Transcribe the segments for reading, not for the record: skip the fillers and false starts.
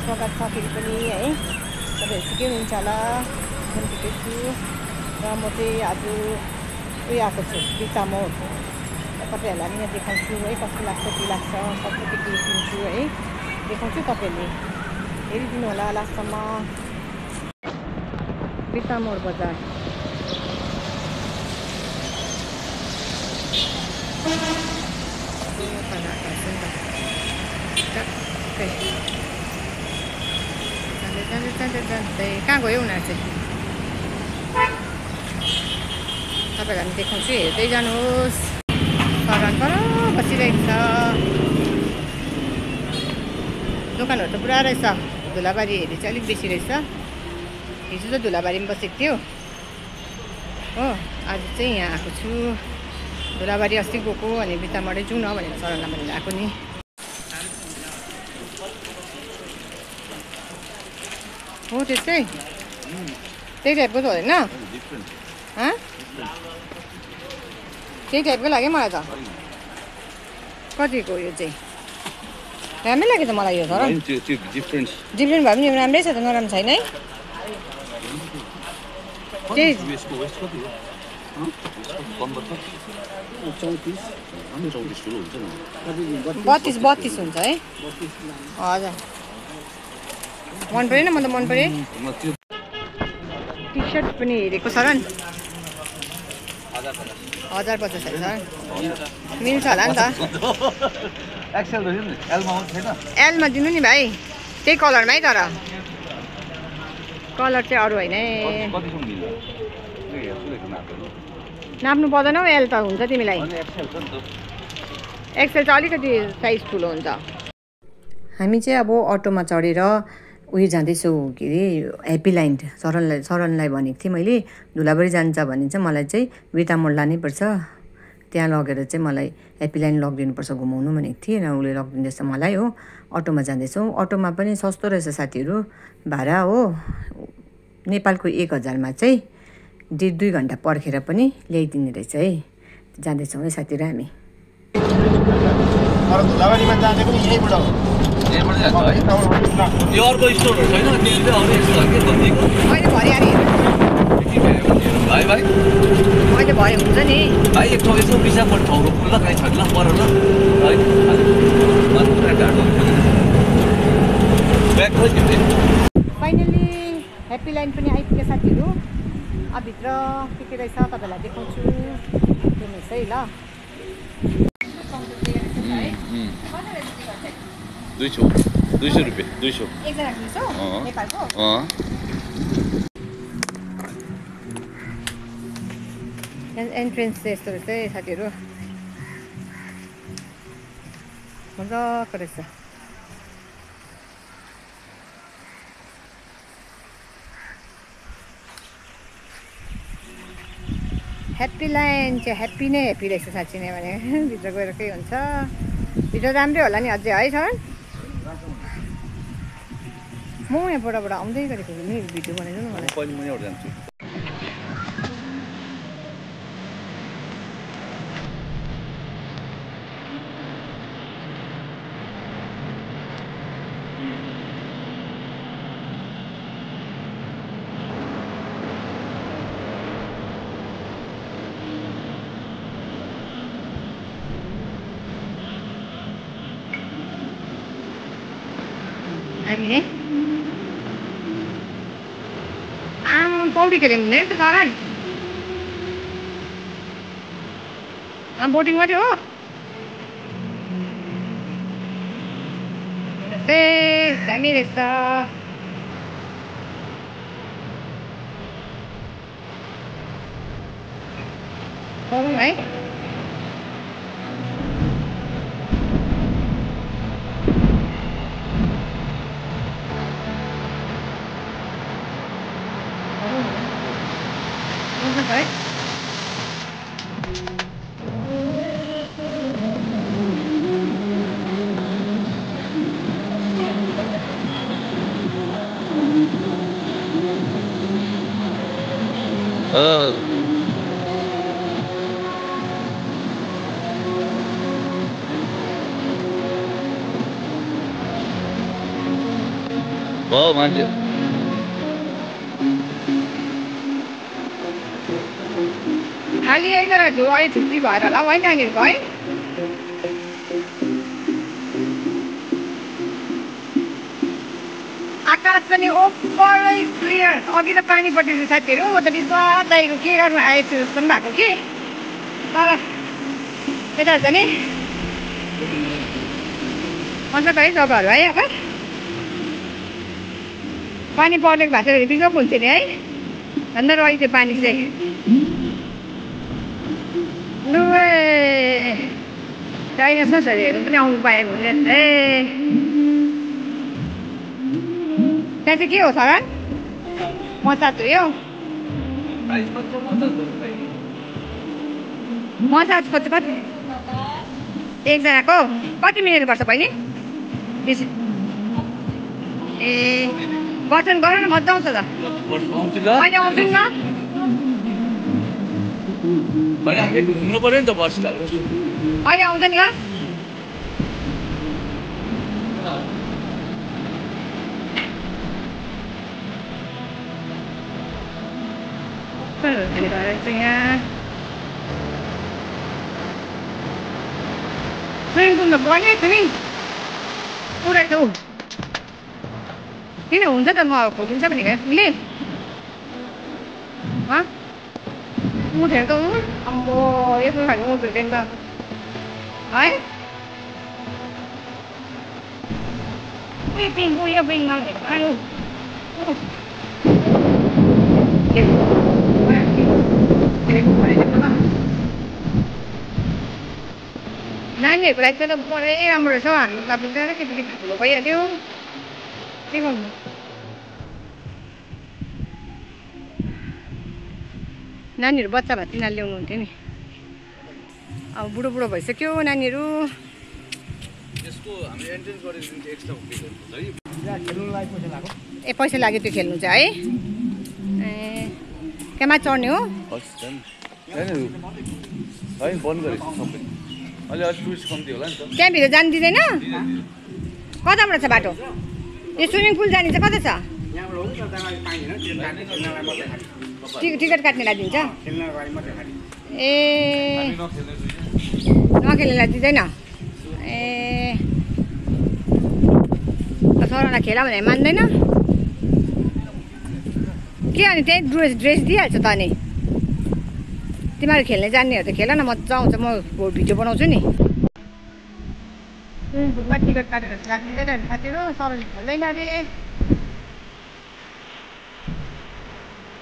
स्वागत छ फेरि पनि है। तपाईँहरू ठिकै हुनुहुन्छ होला, म ठिकै छु। र म चाहिँ आज उयो आएको छु बिटामोड। तपाईँहरूलाई पनि यहाँ देखाउँछु है, कस्तो लाग्छ के लाग्छ, कस्तो के के किन्छु है, देखाउँछु। तपाईँहरूले हेरिदिनु होला लास्टसम्म। बिटामोड बजार कहाँ गयो उनीहरू चाहिँ? तपाईँहरूलाई पनि देखाउँछु, हेर्दै जानुहोस्। सरन पर बसिरहेको छ। दोकानहरू त पुरा रहेछ। धुलाबारी हेरी चाहिँ अलिक बेसी रहेछ। हिजो त धुलाबारीमा बसेको थियो हो, आज चाहिँ यहाँ आएको छु। धुलाबारी अस्ति गएको, अनि बिटामोडै जाउँ न भनेर सरनलाई भनेर आएको नि। हो त्यस्तै, त्यही टाइपको त होइन? त्यही टाइपको लाग्यो मलाई त। कतिको यो चाहिँ राम्रै लाग्यो त मलाई यो। तर डिफ्रेन्ट भए पनि राम्रै छ त, नराम्रो छैन है। त्यही 32 हुन्छ है। हजुर मन परेन, म त मन परे। टी सर्ट पनि हेरेको सरन 1050 है सर, मिल्छ होला नि त। एलमा दिनु नि भाइ, त्यही कलरमै। तर कलर चाहिँ अरू होइन है। नाप्नु पर्दैन हौ, एल त हुन्छ तिमीलाई। एक्सेल चाहिँ अलिकति साइज ठुलो हुन्छ। हामी चाहिँ अब अटोमा चढेर उयो जाँदैछौँ, के अरे ह्याप्पील्यान्ड। सरनलाई भनेको थिएँ मैले, धुलाबारी जान्छ भने चाहिँ मलाई चाहिँ बिटामोड लानै पर्छ, त्यहाँ लगेर चाहिँ मलाई ह्याप्पील्यान्ड लगिदिनुपर्छ घुमाउनु भनेको थिएँ र उसले लगिदिँदैछ मलाई हो। अटोमा जाँदैछौँ। अटोमा पनि सस्तो रहेछ साथीहरू भाडा हो। नेपालको 1000मा चाहिँ 1.5-2 घन्टा पर्खेर पनि ल्याइदिने रहेछ है। जाँदैछौँ है साथीहरू हामी। धुलाबारीमा जाने पनि यहीँबाट हो। यो अर्को स्टोर छैन, अहिले भरे भाइ भाइ अहिले भरे हुन्छ नि भाइ। एक ठाउँ यसो पिसाबको ठाउँको खुल्ला काहीँ छैन ल, पर ल फाइनली ह्याप्पील्यान्ड पनि आइपुग्यो साथीहरू। अब भित्र के रहेछ तपाईँलाई देखाउँछु, हेर्नुहोस् है ल। 200 रुपियाँ 200 एकजना 200 नेपालको। एन्ट्रेन्स चाहिँ यस्तो रहेछ है साथीहरू, मजाको रहेछ। ह्याप्पील्यान्ड चाहिँ ह्याप्पी नै ह्याप्पी रहेछ साँच्ची नै भने। भित्र गएर के हुन्छ, भित्र राम्रै होला नि अझै है सर। म यहाँबाट आउँदै गरेको नि, भिडियो बनाइदिनु न मलाई। हामीले पौडी खेल्यौँ भने त सर बोटिङ मात्रै हो। दामी रहेछ है। भयो मान्छे खाली एकजना झुवाई छुट्टी भएर होला है नानीहरूको है आकाश पनि ओपरै क्लियर अघि त पानी परेको साथीहरू म त बिस्वादैको के गर्नु आएको छु जस्तो पनि भएको कि तर यता छ नि मजाको है जग्गाहरू है आकाश पानी परेको भएको छ बिजो हुन्थ्यो नि है भन्दा रहेछ त्यो पानी चाहिँ लु डाइनोसरहरू पनि आउनु पाएको हुँदैन ए त्यहाँ चाहिँ के हो सर मसाज हो यो मसाजको चाहिँ कति एकजनाको कति मिनट गर्छ बहिनी ए गठन गर न मजा आउँछ त अहिले आउँछु न घुम्नु पर्यो नि त बस अहिले आउँछ नि ल यहाँ गने तिमी पुरै छौ किन हुन्छ त म खोजिन्छ भने ले उठेर त अम्बो यस्तो खाले उठेर त है उयो पिङ नानीहरूको लागि त पुरै राम्रो रहेछ हौ हाम्रो तपाईँ त केटी ठुलो भइहाल्यो के गर्नु नानीहरू बच्चा भए तिनीहरूले ल्याउनु हुन्थ्यो नि अब बुढो बुढो भइसक्यो नानीहरू ए पैसा लाग्यो त्यो खेल्नु चाहिँ है ए त्यहाँ चढ्ने हो त्यहाँभित्र जानु दिँदैन कताबाट छ बाटो यो स्विमिङ पुल जाने चाहिँ कता छ टिकट काट्ने दिन्छ ए नखेल्नेलाई दिँदैन ए सरलाई खेला भने मान्दैन के अनि त्यही ड्रेस दिइहाल्छ त अनि तिमीहरू खेल्ने जान्नेहरू त खेल न मजा आउँछ म भिडियो बनाउँछु नि टिकट काटेर राखिँदैन साथीहरू सरले खेल्दैन अरे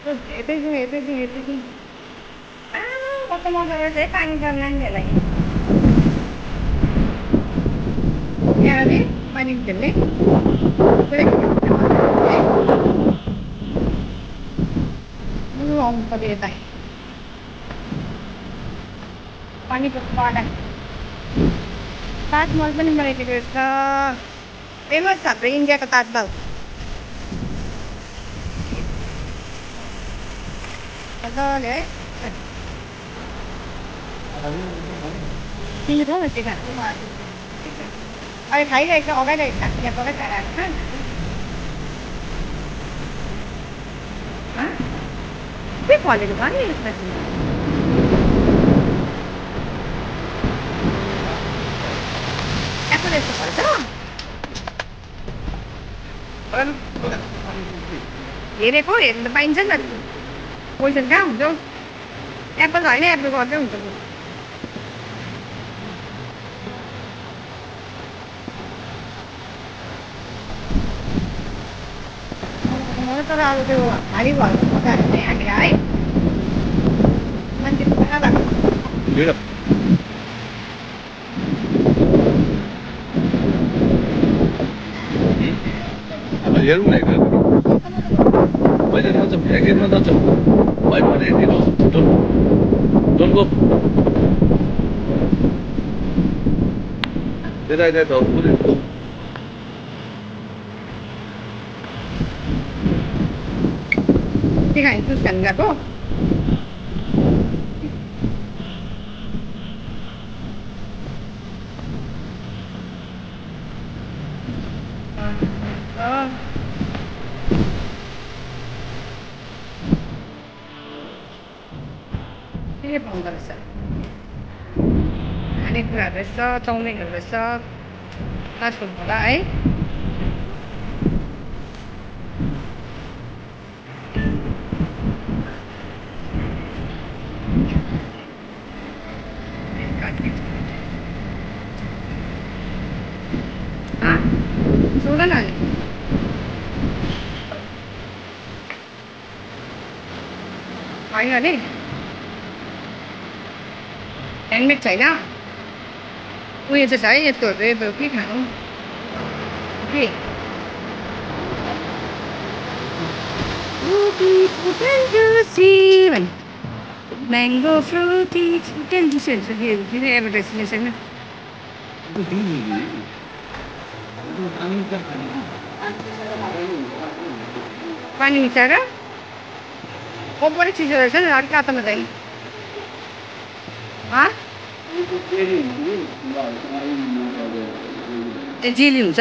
हेर्दै जाउँ कस्तो मजा रहेछ है पानी छ नानीहरूलाई यहाँ पानी खेल्ने आउनु पर्यो यता पानीको पाडा ताजमहल पनि बनाइदिएको रहेछ फेमस छ हाम्रो इन्डियाको ताजमहल मजाले है तिमी खाऊ न त्यो अहिले खाइरहेको छ अगाइरहेको छ यहाँ पकाइ खाइरहेको छ के फलेको छ नि यसमा एप्पल यस्तो फल्छ हेरेको हेर्नु त पाइन्छ नि त पोइजन कहाँ हुन्छ एप्पल होइन एप्पल गर्दै हुन्छ तर अब त्यो भारी भएको हामी है मान्छे कहाँ भएको हेरौँ न मैले जान्छ फ्याक्ट्रीमा जान्छ भाइ भने डोन्ट गो त्यता यता त पुरै के खाने दुध खानु गएको के पाउँदो रहेछ खानेकुराहरू रहेछ चाउमिनहरू रहेछ फास्टफुड होला है सुन न होइन नि ह्यान्डमेड छैन उयो चाहिँ छ है यस्तोहरू के खानु के म्याङ्गो फ्रुटी चिकन जुसहरू छ के एडभर्टाइजमेन्ट छैन पानी मिसाएर कम्पनी चिसो रहेछ नि अलिक कातोमा चाहिँ ए जेली हुन्छ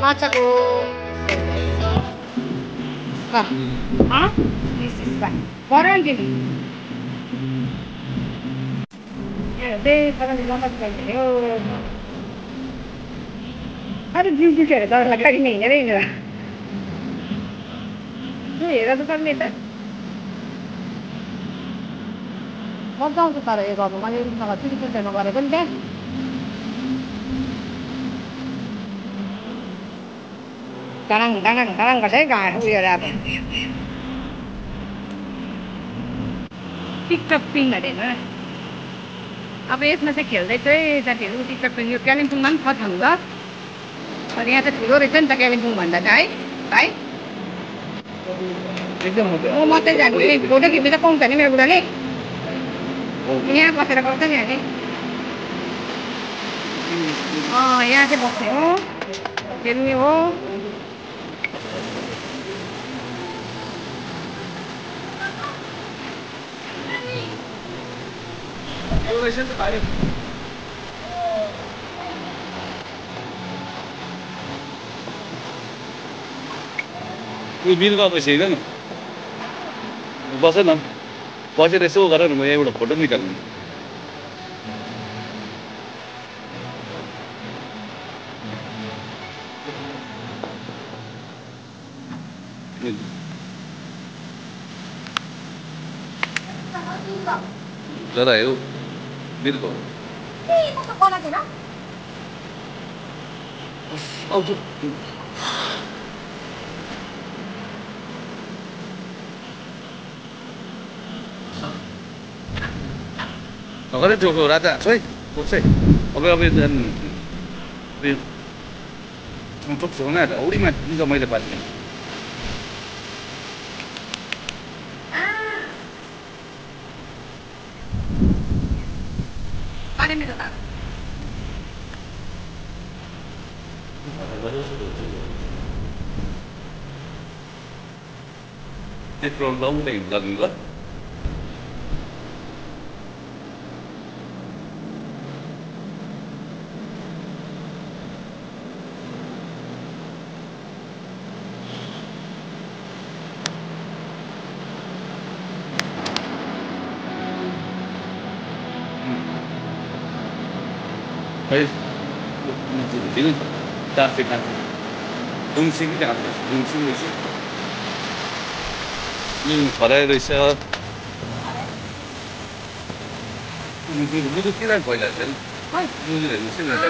माछाको अरे ड्युटी हेरेर त गाडी नै हिँडेर हिँडेर हेर त पर्ने त मजा आउँछ तर यो गर्नु मैले चिरिपुन्टेमा गरेको नि त्यहाँ डाडाङ डाडाङ डाडाङ गर्छ है उयोहरू अब टिकटक पिङ अरे होइन अब यसमा चाहिँ खेल्दै चाहिँ साथीहरू टिकटक पिङ यो कालिम्पोङमा पनि छ छन् ल अनि यहाँ त ठुलो रहेछ नि त कालिम्पोङ भन्दा त है भाइ म मात्रै जानु फोटो खिच्नु त पाउँछ नि मेरो बुढाले यहाँ बसेर गर्छ नि हामी यहाँ चाहिँ बस्ने हो खेल्ने हो उयो बिल गर्दैछ होइन बस न बसेर यसो गरेर म एउटा फोटो निकाल्नु दादा हो बिलको आउँछु Makanya Joko Rata, coy, selesai. Oke, dan untuk zona ada ulimat ini sama depannya. Ada minta tak? Ini prolong nih, enggak. Hey, ini dah fikir. Dumsing ni apa? Dumsing ni sih. Ini pada resah. Ini tu kira kau lah, kan? Ini ni sih nak.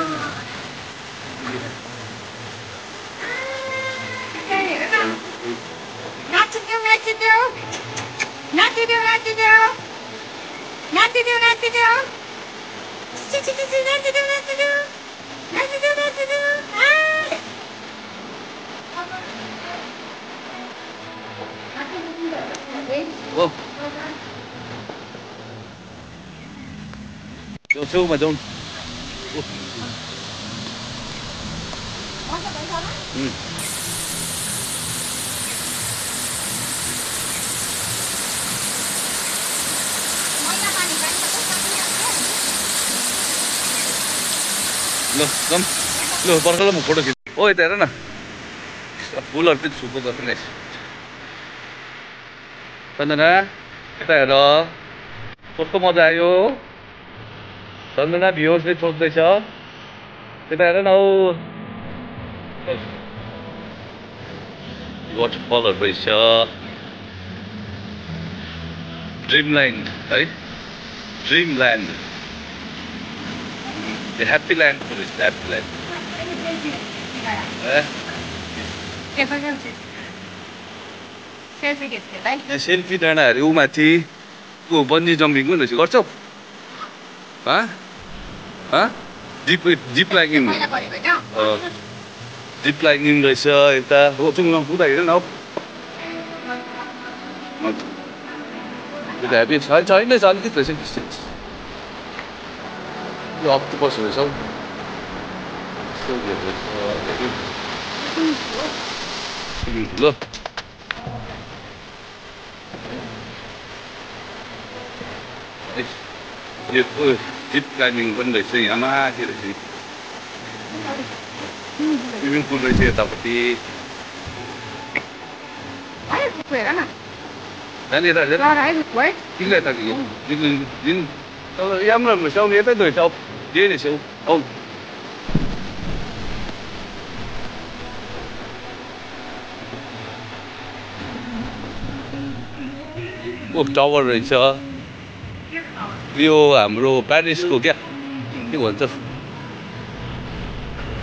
Oh. Jauh mà jauh. ल जाऊँ ल पर्खाल म photo खिच्छु ओ यता हेर न फुलहरू चाहिँ छुको जस्तो रहेछ सन्जना यता हेर कस्तो मजा आयो सन्जना भ्युवर्सले सोध्दैछ यता हेर न हौ वाटरफलहरू रहेछ ड्रिमल्यान्ड है ड्रिमल्यान्ड ह्याप्पी ल्यान्ड रहेछ ह्याप्पी ल्यान्ड सेल्फी डाँडा अरे ऊ माथि ऊ बन्जी जम्पिङ पनि रहेछ गर्छौ जिप लाइनिङ जिप लाइनिङ रहेछ यता चुङमा पुग्दा हेर न हौ ह्याप्पी छैन छ अलिकति रहेछ डिस्टेन्स यो अक्टोपस रहेछ हौ ल यो जिप क्लाइम्बिङ पनि रहेछ यहाँ माथि रहेछ स्विमिङ पुल रहेछ यतापट्टि किन यता राम्रो रहेछ आउनु यतै रहेछ औ यही रहेछ औ टावर रहेछ यो हाम्रो प्यारिसको क्या के भन्छ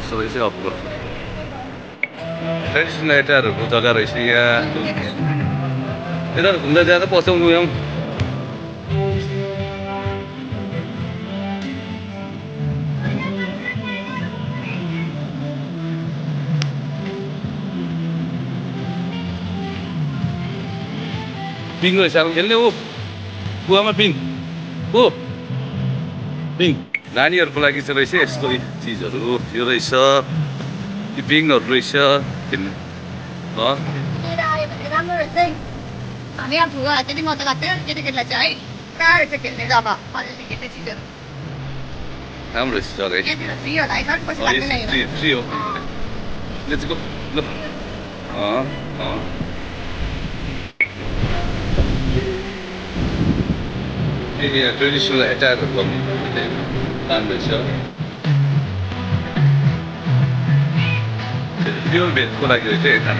सबै चाहिँ हाम्रो ट्रेडिसनल एटायरहरूको जग्गा रहेछ यहाँ यता घुम्दा जाँदा पस्याउनु यहाँ पिङ रहेछ अब खेल्ने हो कुवामा पिङ हो पिङ नानीहरूको लागि चाहिँ रहेछ यस्तो चिजहरू यो रहेछ यो पिङहरू रहेछ खेल्ने राम्रो रहेछ जग्गा फ्री हो लेट्स गो ल यहाँ ट्रेडिसनल एटायरहरू गर्नु दाम रहेछ प्योर भेजको लागि रहेछ यता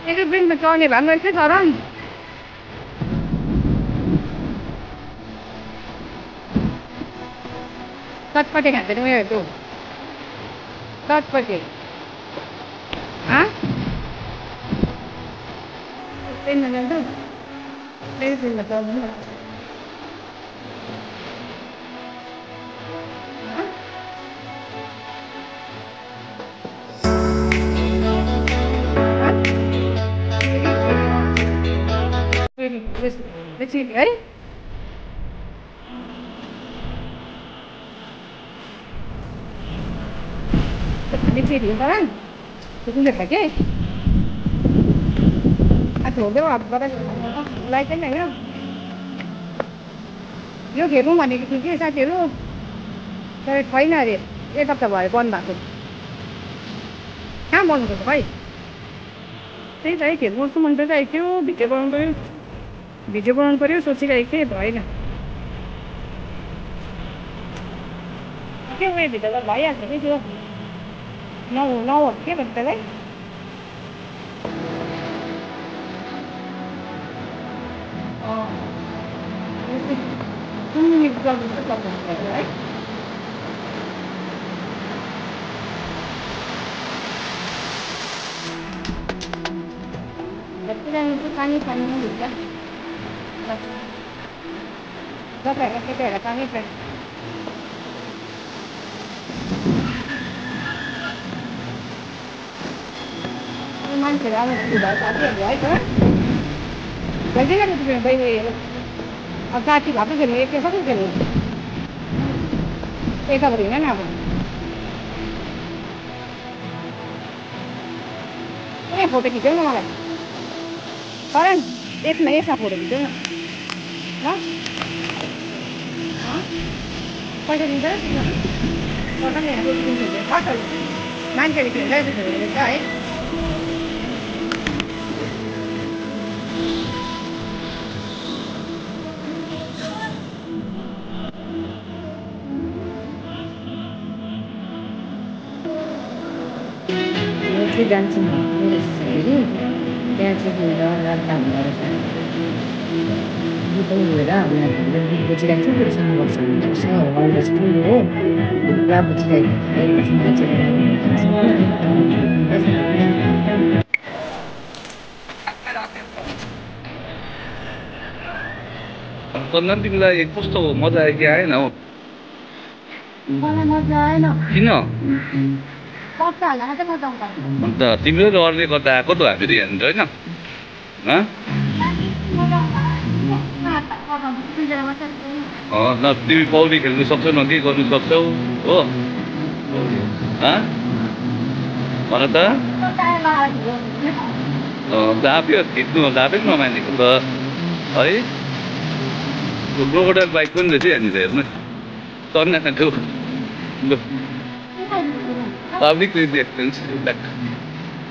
एकैछिनमा चढ्ने भए पनि रहेछ तर चटपटे खाँदैन उयो त्यो चटपटे ट्रेनमा जान्छ ट्रेनमा चढ्नु है फेरि हुन्छ कुन खायो कि छोडिदेऊ अब लाई चाहिँ होइन यो खेलौँ भनेको थियो कि साथीहरू तर छैन अरे एक हप्ता भयो बन्द भएको कहाँ बन्द भएको खै त्यही त है खेल्नु कस्तो मन परिरहेको थियो भिडियो बनाउनु पऱ्यो सोचिरहेको थिएँ भएन के उयो भिडियो भइहाल्छ कि त्यो नौ के भन्छ त्यसलाई है पानी पानीमा हुन्छ तपाईँहरूलाई केटाहरूलाई पानी पानी मान्छेहरू अब भयो साथीहरू है त भइदिएन त बहिनी अब साथी भएको खेल्नु एक सबै खेल्नु यताबाट हिँड न अब ए फोटो खिच्यौ न मलाई करण यसमा फोटो खिच्यौ न ल पैसा दिन्छ मान्छेले किन्छ है चाहिँ जान्छौँ हेरी त्यहाँ चाहिँ राख्दा हुँदो रहेछ गीतै गएर गीत बुझिरहेको थियो त्योसँग गर्छ हो पुरा बुझिरहेको तिमीलाई कस्तो मजा आयो कि आएन हौ मलाई मजा आएन किन अन्त तिम्रो रहरले गर्दा आएको त हामीले हेर्नु होइन न तिमी पौडी खेल्नु सक्छौ न के गर्नु सक्छौ हो भन त धाप्यो खिच्नु धापै नमानेको त है क्रोकोडाइल बाइक पनि रहेछ यहाँनिर हेर्नु चढ्न खान्थ्यो पब्लिक एक्सपिरियन्स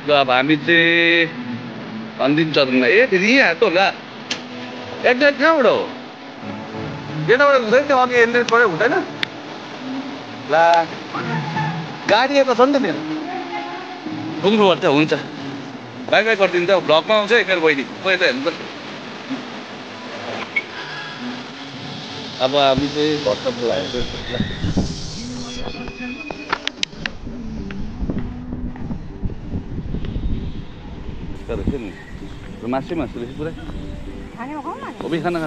ल अब हामी चाहिँ भनिदिन्छ ए फेरि यहाँ त होला एक्ज्याक्ट कहाँबाट हो यताबाट हुँदैन त्यो अघि एनएचबाटै हुँदैन ला गाडी आएको छ नि त मेरो पुग्नुपर्छ हुन्छ बाई बाई गरिदिन्छ भ्लगमा आउँछ एकखेर बहिनी पहिला हेर्नु त अब हामी चाहिँ भर्खर लागेको रहेछ नि मासु रहेछ पुरै हबी खाना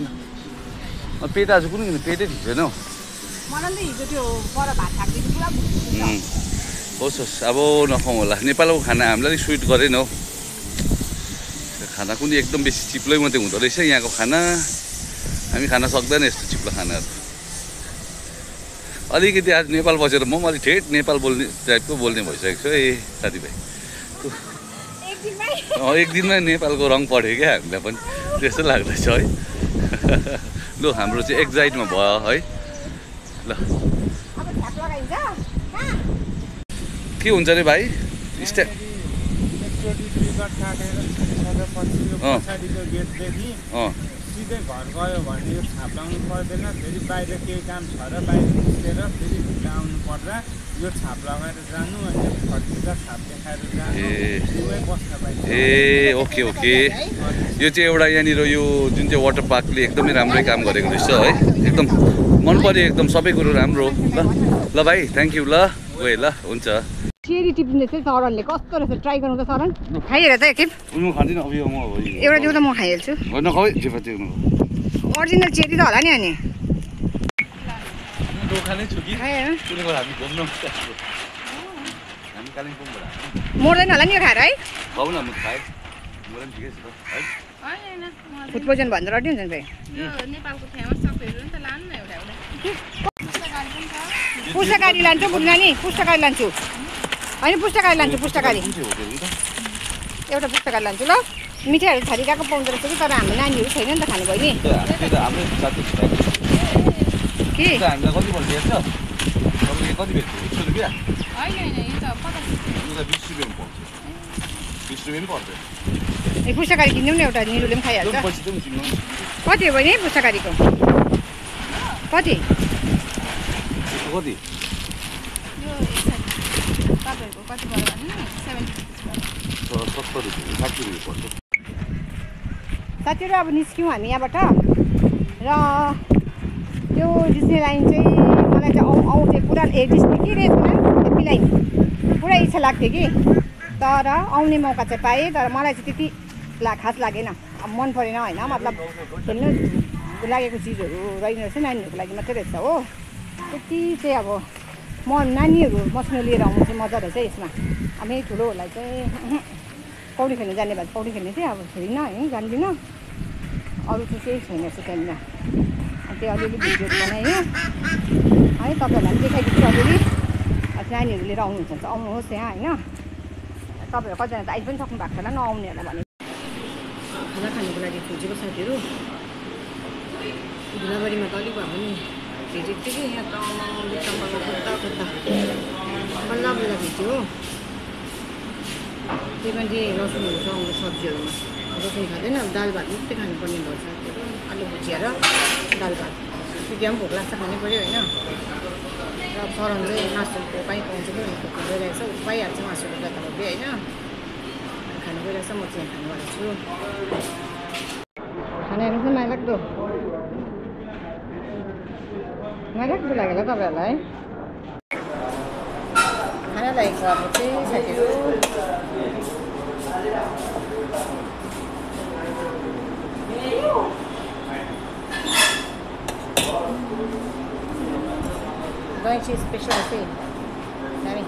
पेट आज कुनै पेटै ठिक छैन हौ होस् होस् अब नखाउँ होला नेपालको खाना हामीलाई अलिक स्विट गरेन हौ खाना पनि एकदम बेसी चिप्लै मात्रै हुँदो रहेछ यहाँको खाना हामी खान सक्दैन यस्तो चिप्लो खानाहरू अलिकति आज नेपाल बसेर म अलिक ठेट नेपाल बोल्ने टाइपको बोल्ने भइसकेको छु है साथीभाइ एक दिनमै नेपालको रङ पढ्यो क्या हामीलाई पनि त्यस्तो लाग्दैछ है लु हाम्रो चाहिँ एक्जाइटमा भयो है ल के हुन्छ रे भाइ स्ट्याप सिधै घर गयो भने यो छाप लाउनु पर्दैन फेरि बाहिर केही काम छ र बाहिर निस्केर फेरि भित्र आउनु पर्दा यो छाप लगाएर जानु अनि फर्किँदा छाप देखाएर जानु बस्न पाइन्छ ए ओके ओके यो चाहिँ एउटा यहाँनिर यो जुन चाहिँ वाटर पार्कले एकदमै राम्रै काम गरेको रहेछ है एकदम मन पर्यो एकदम सबै कुरो राम्रो ल भाइ थ्याङ्क यू ल गएँ ल हुन्छ चेरी टिप्ने चाहिँ सरनले कस्तो रहेछ ट्राई गर्नु त सरन खाइहेर त एकखेप म खाँदिनँ अब यो म एउटा दिउँ त म खाइहाल्छु ओरिजिनल चेरी त होला नि अनि दोकानै छु कि हामी घुम्न हामी कालिम्पोङबाट मर्दैन होला नि यो खाएर है खाऊ न म खाएँ मलाई पनि ठिकै छ है फुड पोइजन भनेर रड्डी हुन्छ नि भाइ नेपालको फेमस सपहरू नि त लानु न एउटा पुस्तकारी लान्छु बुझ्न नि पुस्तकारी लान्छु होइन पुस्तकारी लान्छु पुस्तकारी एउटा पुस्तकारी लान्छु ल मिठाईहरू छरी गएको पाउँदो रहेछ कि तर हाम्रो नानीहरू छैन नि त खानु भयो नि के ए पुस्तकारी किन्यौँ नि एउटा निरुले पनि खाइहाल्छ कति हो बहिनी पुस्तकारीको कति साथीहरू अब निस्क्यौँ हामी यहाँबाट र त्यो डिस्नी लाइन चाहिँ मलाई चाहिँ आउँथ्यो पुरा डिस्नी के रहेछ हेप्पी लाइन पुरा इच्छा लाग्थ्यो कि तर आउने मौका चाहिँ पाएँ तर मलाई चाहिँ त्यति खास लागेन अब मन परेन होइन मतलब खेल्नु लागेको चिजहरू रहेन रहेछ नानीहरूको लागि मात्रै रहेछ हो त्यति चाहिँ अब म नानीहरू मसिनो लिएर आउनु चाहिँ मजा रहेछ यसमा अब यही ठुलोहरूलाई चाहिँ पौडी खेल्नु जाने भए पौडी खेल्ने चाहिँ अब खेलिनँ है जान्दिनँ अरू चाहिँ केही छैन रहेछ त्यहाँनिर अनि त्यो अलिअलि भिडियोहरू बनायो है तपाईँहरूलाई पनि देखाइदिन्छु अलिअलि नानीहरू लिएर आउनुहुन्छ भने चाहिँ आउनुहोस् यहाँ होइन तपाईँहरू कतिजना त आइ पनि सक्नु भएको छैन नआउने होला भने खाना खानुको लागि खोजेको साथीहरू धुलाबारीमा त अलिक भए पनि भेटेको थियो कि यहाँ खोज्दा बल्ल बल्ल भेट्यो हो त्यही मान्छे लसुनहरू छ आउँछ सब्जीहरूमा लसुन खाँदैन दाल भात मात्रै खानुपर्ने भयो साथीहरू आलु भुजिया र दाल भात त्यो पनि भोक लाग्छ खानै पऱ्यो होइन र सरन चाहिँ मासुको कहीँ पाउँछ कि खोज्नु गइरहेको छ पाइहाल्छ मासुको जताभाबी होइन खानु गइरहेको छ म चाहिँ खानु गएको छु खाना हेर्नु चाहिँ माइलाग्दो लाग्यो होला तपाईँहरूलाई खाना लागेको छ अब चाहिँ साथीहरू दही चाहिँ स्पेसल चाहिँ दामी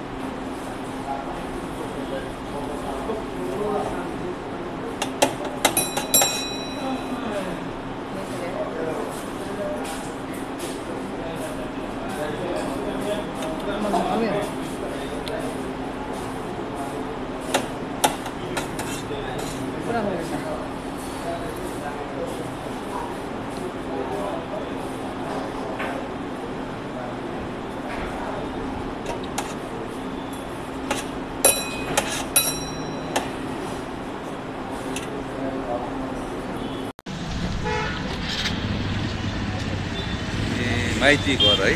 पुरा हुन्छ माइती घर है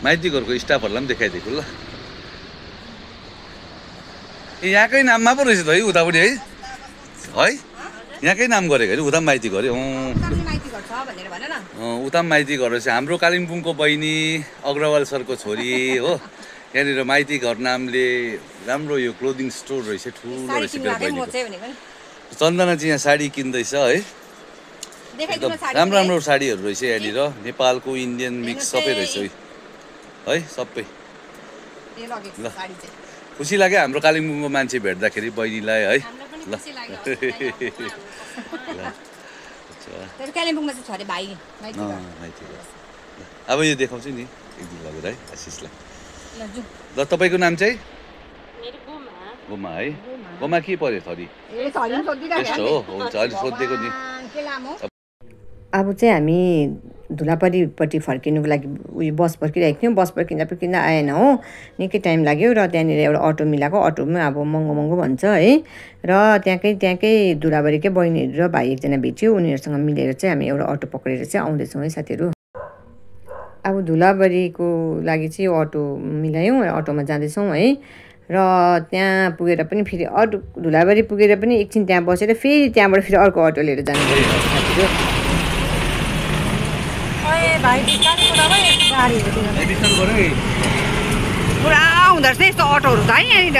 माइती घरको स्टाफहरूलाई पनि देखाइदिएको ल यहाँकै नाममा पो रहेछ त है उतापट्टि है यहाँकै नाम गरेको अरे उता पनि माइती घर उता पनि माइती घर रहेछ हाम्रो कालिम्पोङको बहिनी अग्रवाल सरको छोरी हो यहाँनिर माइती घर नामले राम्रो यो क्लोदिङ स्टोर रहेछ ठुलो रहेछ चन्दना चाहिँ यहाँ साडी किन्दैछ है एकदम राम्रो राम्रो साडीहरू रहेछ यहाँनिर नेपालको इन्डियन मिक्स सबै रहेछ है सबै ल खुसी लाग्यो हाम्रो कालिम्पोङको मान्छे भेट्दाखेरि बहिनीलाई है ल अब यो देखाउँछु नि एक दिन लगेर है आशिषलाई ल तपाईँको नाम चाहिँ गोमा है गोमा के पर्यो थरी यस्तो हो हुन्छ अहिले सोधिदिएको नि अब चाहिँ हामी धुलापट्टि फर्किनुको लागि उयो बस पर्खिरहेको थियौँ बस पर्खिँदा आएन हो निकै टाइम लाग्यो र त्यहाँनिर एउटा अटो मिलाएको अटोमा अब महँगो भन्छ है र त्यहाँकै धुलाबारीकै बहिनीहरू र भाइ एकजना भेट्यो उनीहरूसँग मिलेर चाहिँ हामी एउटा अटो पक्रेर चाहिँ आउँदैछौँ है साथीहरू अब धुलाबारीको लागि चाहिँ अटो मिलायौँ अटोमा जाँदैछौँ है र त्यहाँ पुगेर पनि फेरि अटो धुलाबारी पुगेर पनि एकछिन त्यहाँ बसेर फेरि त्यहाँबाट फेरि अर्को अटो लिएर जानु पऱ्यो साथीहरू पुरा हुँदो रहेछ यस्तो अटोहरू त है यहाँनिर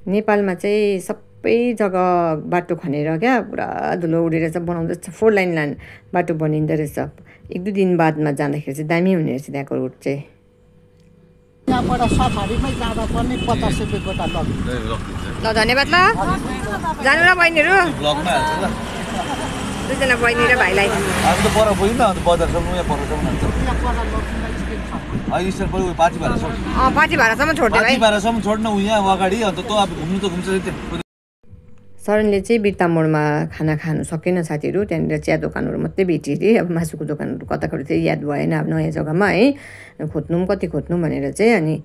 नेपालमा चाहिँ सबै जग्गा बाटो खनेर क्या पुरा धुलो उडेर चाहिँ बनाउँदैछ 4 लाइन बाटो बनिँदो रहेछ 1-2 दिन बादमा जाँदाखेरि चाहिँ दामी हुने रहेछ त्यहाँको रोड चाहिँ यहाँबाट सफारीमै जाँदा पनि 50 रुपियाँ गोटा ल धन्यवाद ल जानु ल बहिनीहरू दुईजना बहिनी र भाइलाई हामी त पर गयौँ न अन्त बजारसम्म यहाँ परसम्म पाँची भाडासम्म छोड्दै भाइ भाडासम्म छोड्न यहाँ अगाडि अन्त त अब घुम्नु त घुम्छ शरणले चाहिँ बिर्ता मोडमा खाना खानु सकेन साथीहरू त्यहाँनिर चिया दोकानहरू मात्रै भेटियो अरे अब मासुको दोकानहरू कता चाहिँ याद भएन अब नयाँ जग्गामा है खोज्नु कति खोज्नु भनेर चाहिँ अनि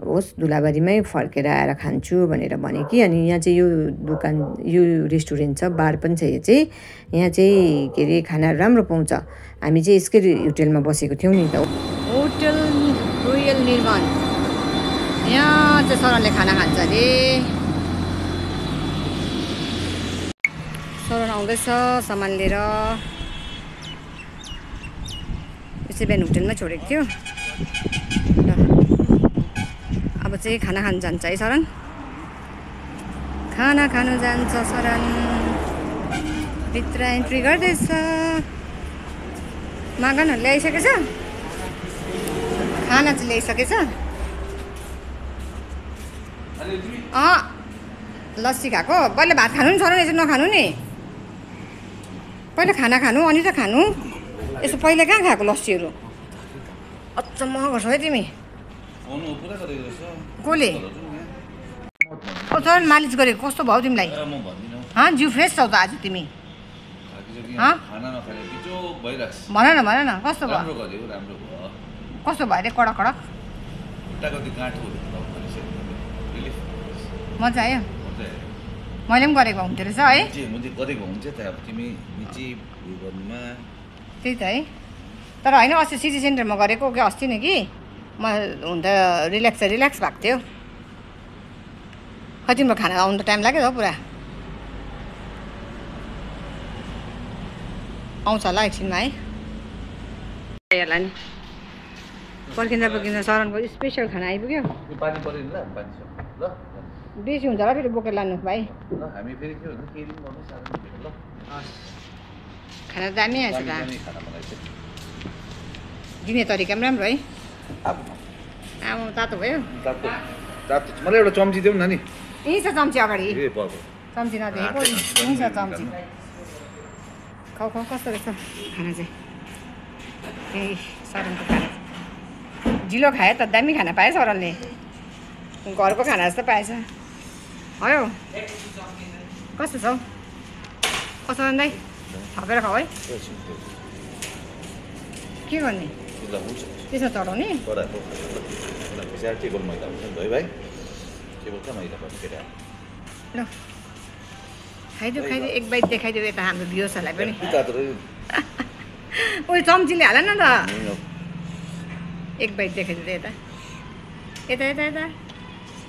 होस् धुलाबारीमै फर्केर आएर खान्छु भनेर भने कि अनि यहाँ चाहिँ यो दोकान यो रेस्टुरेन्ट छ बार पनि छ यो चाहिँ यहाँ चाहिँ के अरे खानाहरू राम्रो पाउँछ हामी चाहिँ यसकै होटेलमा बसेको थियौँ नि त होटल रोयल निर्माण यहाँ चाहिँ शरणले खाना खान्छ अरे शरण आउँदैछ सामान लिएर यो चाहिँ बिहान होटेलमै छोडेको थियो ल अब चाहिँ खाना खानु जान्छ है शरण खाना खानु जान्छ शरण भित्र एन्ट्री गर्दैछ मागनहरू ल्याइसकेछ खाना चाहिँ ल्याइसकेछ लस्सी खाएको पहिला भात खानु नि छोरा यसो नखानु नि पहिला खाना खानु अनि त खानु यसो पहिला कहाँ खाएको लस्सीहरू अचम्म गर्छौ है तिमी कसले छोरा मालिस गरेको कस्तो भयो तिमीलाई जिउ फ्रेस छौ त आज तिमी भन न कस्तो भयो कस्तो भयो अरे कडक कडक मजा आयो मैले पनि गरेको हुन्थ्यो रहेछ है त्यही त है तर होइन अस्ति सिटी सेन्टरमा गरेको क्या अस्ति नै कि म हुन त रिल्याक्स भएको थियो खै तिम्रो खाना आउनु त टाइम लाग्यो त पुरा आउँछ होला एकछिनमा है होला नि पर्खिँदा शरणको स्पेसल खाना आइपुग्यो बेसी हुन्छ होला फेरि बोकेर लानु भाइ खाना दामी आएछ त दिने तरिका पनि राम्रो है आमा तातो भयो मलाई एउटा चम्ची देऊ न नि यहीँ छ चम्ची अगाडि चम्ची नदेखेको यहीँ छ चम्ची खाउ कस्तो रहेछ खाना चाहिँ त्यही शरणको खाना ढिलो खायो त दामी खाना पाएछ शरणले घरको खाना जस्तो पाएछ हो कस्तो छौ कस्तो दाइ थपेर खाऊ है के गर्ने त्यसमा चढाउने ल खाइदेऊ एक बाइट देखाइदेऊ यता हाम्रो भ्युसहरूलाई पनि उयो चम्चीले हाल न त एक बाइट देखाइदेऊ यता यता यता यता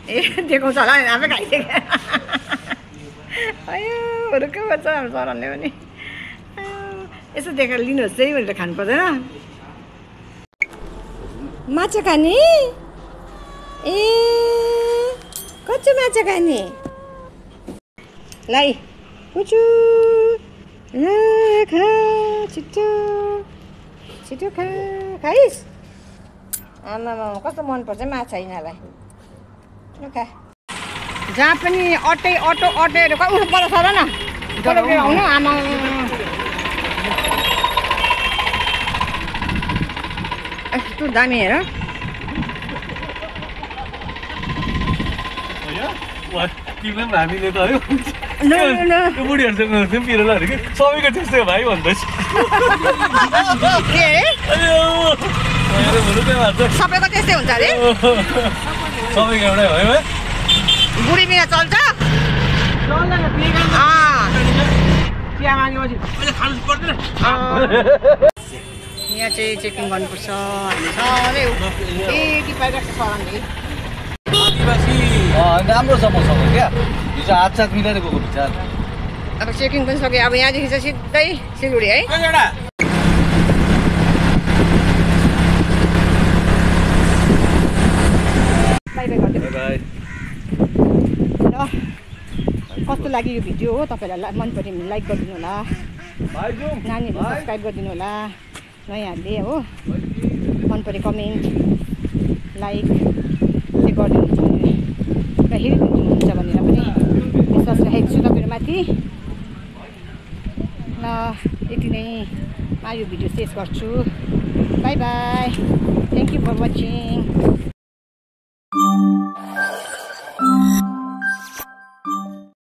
ए देखाउँछ होला नि आफै खाइदिएको अयो रुकै पर्छ हाम्रो शरणले पनि यसो देखाएर लिनुहोस् चाहिँ भनेर खानु पर्दैन माछा खाने ए कच्चो माछा खाने लाई पुचु खा छिटो छिटो खाइस् आमा कस्तो मनपर्छ माछा यिनीहरूलाई खा जहाँ पनि अटेर उठ्नु पर्छ सर न आउनु आमा यस्तो दामी हेर हामीले त बुढीहरूसँग पिरेर अरे कि सबैको त्यस्तै भाइ भन्दैछ सबैको त्यस्तै हुन्छ अरे सबैको एउटै भयो है बुढी बिना चल्छ यहाँ चाहिँ चेकिङ गर्नुपर्छ हामी सधैँ पाइरहेको छ शरणले राम्रो छ मसँग क्या हिजो हातसाथ मिलाएर गएको विचार अब चेकिङ पनि सक्यो अब यहाँदेखि चाहिँ सिधै सिलगढी है ल कस्तो लाग्यो यो भिडियो हो तपाईँहरूलाई मन पऱ्यो भने लाइक गरिदिनु होला नानीहरूले सब्सक्राइब गरिदिनु होला नयाँहरूले हो मन पऱ्यो कमेन्ट लाइक चाहिँ गरिदिनुहुन्छ भने र हेरिदिनुहुन्छ भनेर पनि विश्वास राखेको छु तपाईँहरूमाथि ल यति नै यो भिडियो शेष गर्छु bye bye thank you for watching